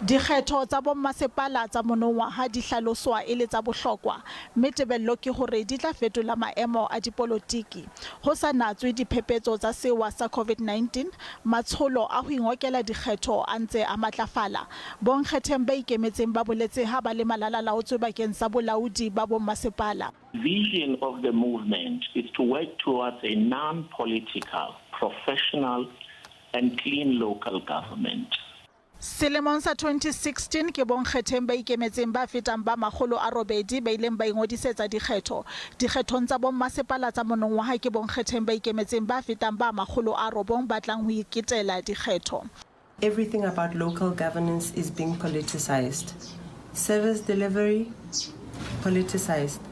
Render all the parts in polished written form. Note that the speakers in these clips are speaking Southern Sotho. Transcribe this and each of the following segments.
Dikgetho tsa bommasepala tsa monongwaha di hlaloswa e le tsa bohlokwa mme tebello ke hore di tla fetola maemo a dipolotiki. Ho sa natswe diphepetso tsa sewa sa Covid-19, matsholo a ho ingokela dikgetho a ntse a matlafala. Bonkgetheng ba ikemetseng ba boletse ha ba le malalalaotswe bakeng sa bolaodi ba bommasepala. Vision of the movement is to work towards a non-political, professional and clean local government. Selemong sa 2016 ke bonkgetheng ba ikemetseng ba fetang ba 800 ba ileng ba ingodisetsa dikgetho. Dikgethong tsa bommasepala tsa monongwaha ke bonkgetheng ba ikemetseng ba fetang ba 900 ba tlang ho iketela dikgetho. Everything about local governance is being politicized. Service delivery, politicized.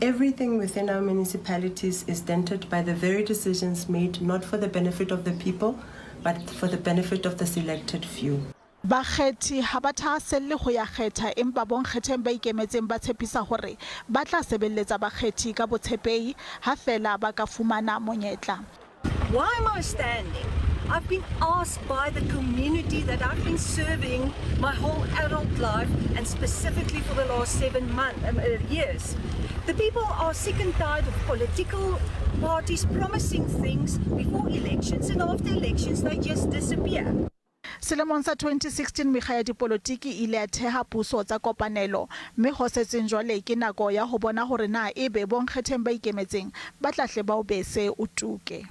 Everything within our municipalities is dented by the very decisions made not for the benefit of the people, but for the benefit of the selected few. Bakgethi ha ba thahaselle ho ya kgetha empa bonkgetheng ba ikemetseng ba tshepisa hore ba tla sebelletsa bakgethi ka botshepehi ha feela ba ka fumana monyetla. Why am I standing? I've been asked by the community that I've been serving my whole adult life and specifically for the last 7 months, years. The people are sick and tired of political parties promising things before elections and after elections they just disappear. Selemong sa 2016 mekga ya dipolotiki e ile ya theha puso tsa kopanelo mme ho setseng jwale ke nako ya ho bona hore na ebe bonkgetheng ba ikemetseng ba tla hle ba o bese o tuke.